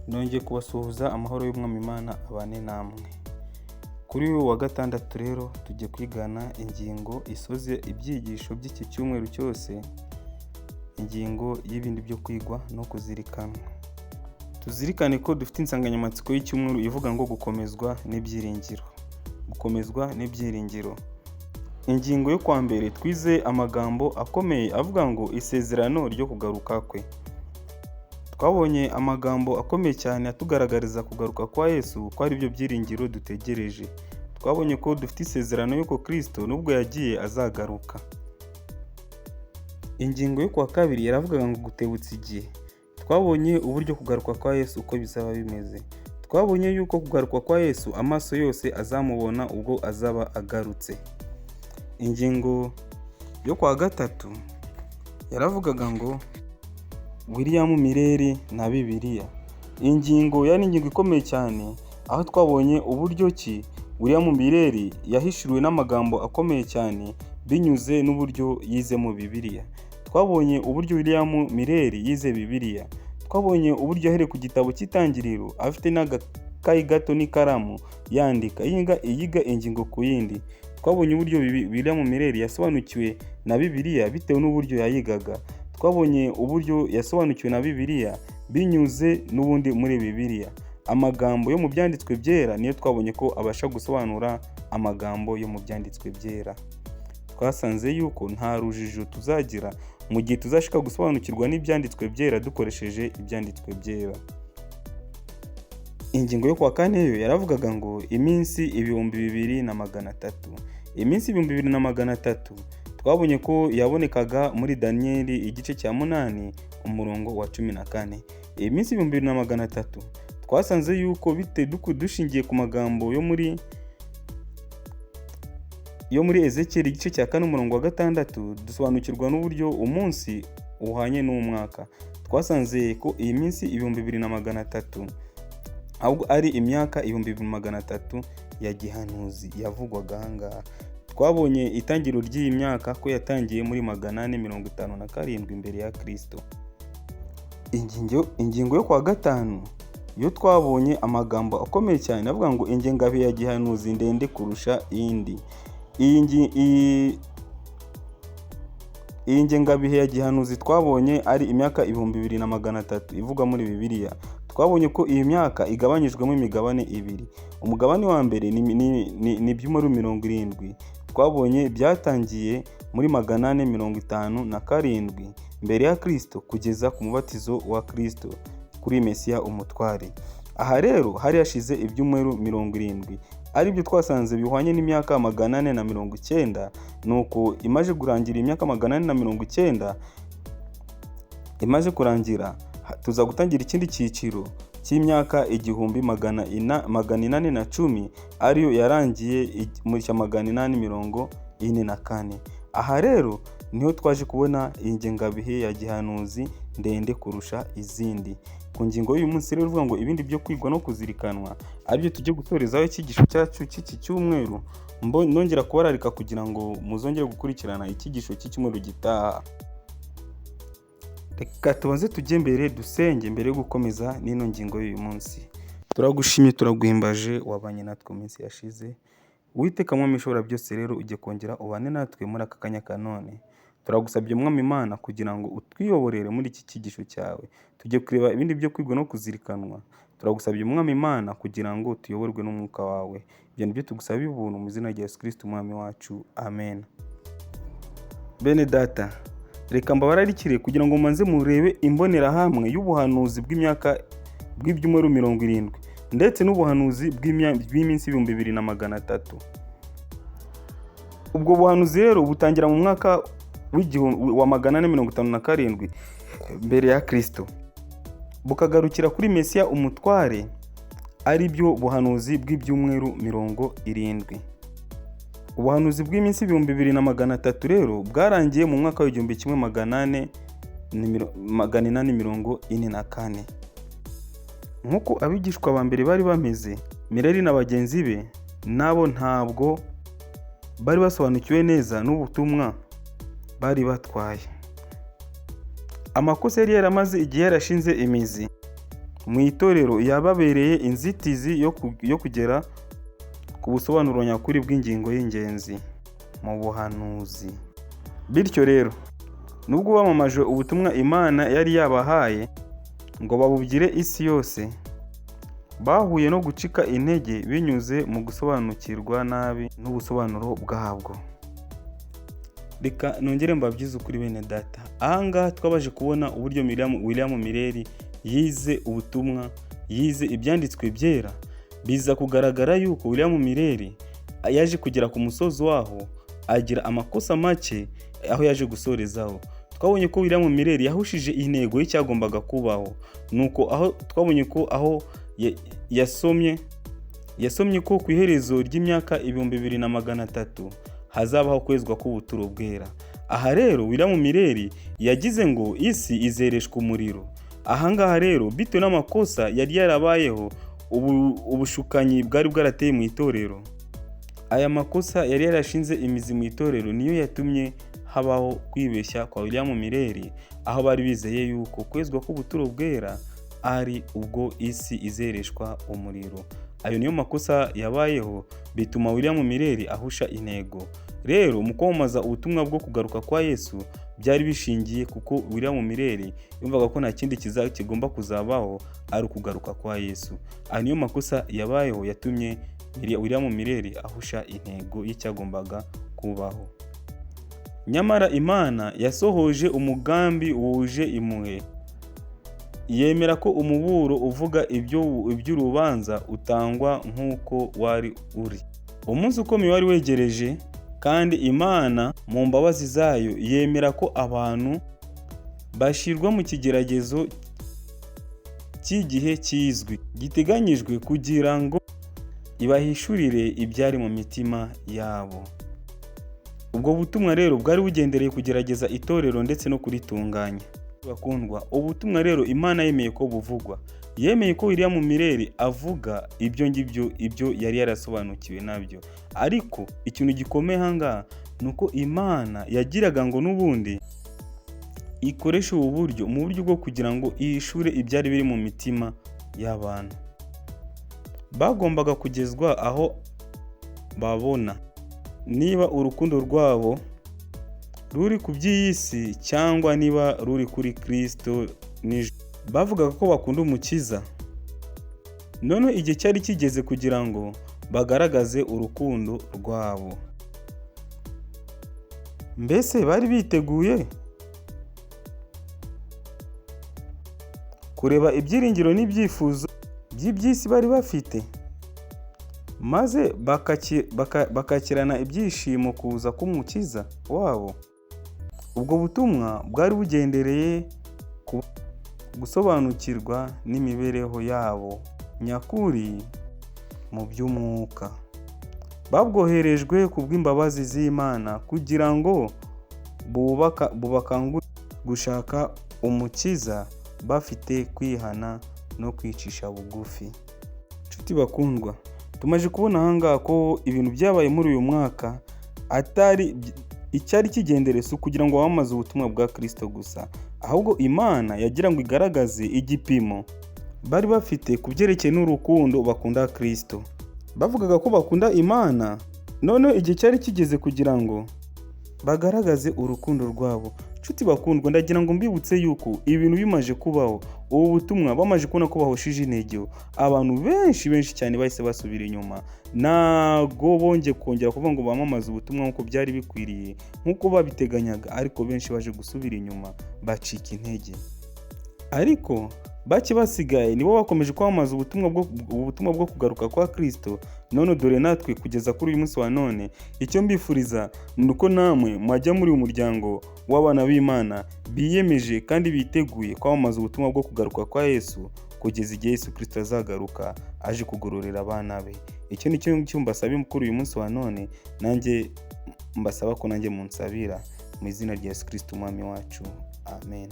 Nongeye kubasuhuza, amahoro y'Umwami Imana abane namwe. Kuri uyu wa gatandatu rero tugiye kwigana ingingo isoza ibyigisho by'iki cyumweru cyose, ingingo y'ibindi byo kwigwa no kuzirikanwa. Tuzirikane ko dufite insanganyamatsiko y'icyumweru ivuga ngo gukomezwa n'ibyiringiro. Gukomezwa n'ibyiringiro. Ingingo yo kwa mbere twize amagambo akomeye avuga ngo isezerano ryo kugaruka kwe. Twabonye amagambo akomeye cyane atugaragariza kugaruka kwa Yesu ko ari byo byiringiro dutegereje. Twabonye ko dufite isezerano y'uko Kristo nubwo yagiye azagaruka. Ingingo yo kuwa kabiri yaravugaga ngo gutebutsa igihe. Twabonye uburyo kugaruka kwa Yesu uko bizaba bimeze. Twabonye yuko kugaruka kwa Yesu amaso yose azamubona ubwo azaba agarutse. Ingingo yo kuwa gatatu yaravugaga ngo William Miller na Bibiliya. Iyi ngingo yari ingingo ikomeye cyane, aho twabonye uburyo ki William Miller yahishuriwe n'amagambo akomeye cyane binyuze n'uburyo yizemo Bibiliya. Twabonye uburyo William Miller yize Bibiliya. Twabonye uburyo yahereye ku gitabo cy'Itangiriro afite n'agakayi gato n'ikaramu yandika, yiga ingingo ku yindi. Twabonye uburyo William Miller yasobanukiwe na Bibiliya bitewe n'uburyo yayigaga. Twabonye uburyo yasobanukiwe na Bibiliya binyuze n'ubundi muri Bibiliya. Amagambo yo mu byanditswe byera niyo twabonye ko abasha gusobanura amagambo yo mu byanditswe byera. Twasanze yuko nta rujijo tuzagira mu gihe tuzashaka gusobanukirwa n'ibyanditswe byera dukoresheje ibyanditswe byera. Ingingo yo kuwa kane yo yaravugaga ngo iminsi 2300. Iminsi 2300 twabonye ko yabonekaga muri Daniyeli igice cya 8 umurongo wa 14. Iyi minsi 2300 twasanze yuko bite dushingiye ku magambo yo muri Ezekiyeli igice cya 4 umurongo wa 6, dusobanukirwa n'uburyo umunsi uhwanye n'umwaka. Twasanze ko iyi minsi 2300 ahubwo ari imyaka 2300 ya gihanuzi yavugwaga aha ngaha. Twabonye itangiriro ry'iyi myaka ko yatangiye muri 457 mbere ya Kristo. Ingingo yo kuwa gatanu yo twabonye amagambo akomeye cyane avuga ngo ingengabihe ya gihanuzi ndende kurusha indi. Iyi ngengabihe ya gihanuzi twabonye ari imyaka 2300 ivugwa muri Bibiliya. Twabonye ko iyi myaka igabanyijwemo imigabane ibiri. Umugabane wa mbere ni ibyumweru 70 twabonye byatangiye muri 457 mbere ya Kristo kugeza ku mubatizo wa Kristo kuri Mesiya umutware. Aha rero hari hashize ibyumweru 70, aribyo twasanze bihwanye n'imyaka 490. Nuko imaze kurangira imyaka 490 imaze kurangira, tuza gutangira ikindi cyiciro cy'imyaka igihumbi magana inani na cumi, ariyo yarangiye mu cya 844. Aha rero niho twaje kubona iyi ngengabihe ya gihanuzi ndende kurusha izindi. Ku ngingo y'uyu munsi rero ivuga ngo ibindi byo kwigwa no kuzirikanwa, aribyo tujye gusorezaho icyigisho cyacu cy'iki cyumweru, nongera kubararika kugira ngo muzongere gukurikirana icyigisho cy'icyumweru gitaha. Reka tubanze tujye mbere dusenge mbere yo gukomeza n'ino ngingo y'uyu munsi. Turagushimye, turaguhimbaje, wabanye natwe mu minsi yashize. Uwiteka Mwami ushobora byose, rero ujye kongera ubane natwe muri aka kanya ka none. Turagusabye Mwami Imana kugira ngo utwiyoborere muri iki cyigisho cyawe. Tujye kureba ibindi byo kwigwa no kuzirikanwa. Turagusabye Mwami Imana kugira ngo tuyoborwe n'umwuka wawe. Ibyo nibyo tugusaba ubuntu mu izina rya Yesu Kristo Umwami wacu. Amen. Bene data, reka mbabararikire kugira ngo mubanze murebe imbonerahamwe y'ubuhanuzi bw'imyaka bw'ibyumweru 70 ndetse n'ubuhanuzi bw'iminsi 2300. Ubwo buhanuzi rero butangira mu mwaka wa 457 mbere ya Kristo, bukagarukira kuri Mesiya umutware, ari byo buhanuzi bw'ibyumweru 70. Ubuhanuzi bw'iminsi 2300 rero bwarangiye mu mwaka w'igihumbi kimwe magana inani mirongo ine na kane. Nk'uko abigishwa ba mbere bari bameze, Miller na bagenzi be nabo ntabwo bari basobanukiwe neza n'ubutumwa bari batwaye. Amakosa yari yaramaze igihe yarashinze imizi. Mu itorero yababereye inzitizi yo kugera ku busobanuro nyakuri bw'ingingo y'ingenzi mu buhanuzi. Bityo rero, nubwo bamamaje ubutumwa Imana yari yabahaye ngo babubwire isi yose, bahuye no gucika intege binyuze mu gusobanukirwa nabi n'ubusobanuro bwabwo. Reka nongere mbabwize ukuri bene data, ahangaha twabaje kubona uburyo William Miller yize ubutumwa, yize ibyanditswe byera, biza kugaragara yuko William Miller yaje kugera ku musozi waho agira amakosa make aho yaje gusorezaho. Twabonye ko William Miller yahushije intego y'icyagombaga kubaho, nuko aho twabonye ko aho yasomye ko ku iherezo ry'imyaka 2300 hazabaho kwezwa k'ubuturo bwera. Aha rero William Miller yagize ngo isi izereshwa umuriro. Ahangaha rero bitewe n'amakosa yari yarabayeho, ubushukanyi bwari bwarateye mu itorero, aya makosa yari yarashinze imizi mu itorero niyo yatumye habaho kwibeshya kwa William Miller, aho bari bizeye yuko kwezwa k'ubuturo bwera ari ubwo isi izereshwa umuriro. Ayo niyo makosa yabayeho bituma William Miller ahusha intego. Rero mu kwamamaza ubutumwa bwo kugaruka kwa Yesu byari bishingiye kuko William Miller yumvaga ko nta kindi kigomba kuzabaho ari ukugaruka kwa Yesu. Ayo niyo makosa yabayeho yatumye William Miller ahusha intego y'icyagombaga kubaho. Nyamara Imana yasohoje umugambi wuje impuhwe, yemera ko umuburo uvuga iby'urubanza utangwa nk'uko wari uri. Umunsi ukomeye wari wegereje, kandi Imana mu mbabazi zayo yemera ko abantu bashyirwa mu kigeragezo cy'igihe kizwi giteganyijwe kugira ngo ibahishurire ibyari mu mitima yabo. Ubwo butumwa rero bwari bugendereye kugerageza itorero ndetse no kuritunganya. Bakundwa, ubutumwa rero Imana yemeye ko buvugwa, yemeye ko William Miller avuga ibyo ngibyo, ibyo yari yarasobanukiwe nabyo. Ariko ikintu gikomeye ahangaha ni uko Imana yagiraga ngo n'ubundi ikoreshe ubu buryo mu buryo bwo kugira ngo ihishure ibyari biri mu mitima y'abantu. Bagombaga kugezwa aho babona niba urukundo rwabo ruri ku by'iyi si cyangwa niba ruri kuri Kristo n'ijuru. Bavugaga ko bakunda Umukiza, none igihe cyari kigeze kugira ngo bagaragaze urukundo rwabo. Mbese bari biteguye kureba ibyiringiro n'ibyifuzo by'iby'isi bari bafite, maze bakakirana ibyishimo kuza k'Umukiza wabo? Ubwo butumwa bwari bugendereye gusobanukirwa n'imibereho yabo nyakuri mu by'umwuka. Babwoherejwe kubw'imbabazi z'Imana kugira ngo bubakangurire gushaka Umukiza bafite kwihana no kwicisha bugufi. Nshuti bakundwa, tumaze kubona ahangaha ko ibintu byabaye muri uyu mwaka atari icyari kigendereye si ukugira ngo bamamaze ubutumwa bwa Kristo gusa, ahubwo Imana yagira ngo igaragaze igipimo bari bafite ku byerekeye n'urukundo bakunda Kristo. Bavugaga ko bakunda Imana, noneho igihe cyari kigeze kugira ngo bagaragaze urukundo rwabo. Nshuti bakundwa, ndagira ngo mbibutse yuko ibintu bimaze kubaho, ubu butumwa bamaze kubona ko bahushije intege, abantu benshi benshi cyane bahise basubira inyuma. Ntago bongeye kongera kuvuga ngo bamamaze ubutumwa nk'uko byari bikwiriye, nk'uko babiteganyaga, ariko benshi baje gusubira inyuma bacika intege. Ariko bake basigaye nibo bakomeje kwamamaza ubutumwa bwo kugaruka kwa Kristo. None dore natwe kugeza kuri uyu munsi wa none, icyo mbifuriza ni uko namwe mwajya muri uyu muryango w'abana b'Imana biyemeje kandi biteguye kwamamaza ubutumwa bwo kugaruka kwa Yesu kugeza igihe Yesu Kristo azagaruka aje kugororera abana be. Icyo ni cyo mbasaba kuri uyu munsi wa none, nanjye mbasaba ko nanjye munsabira mu izina rya Yesu Kristo Umwami wacu. Amen.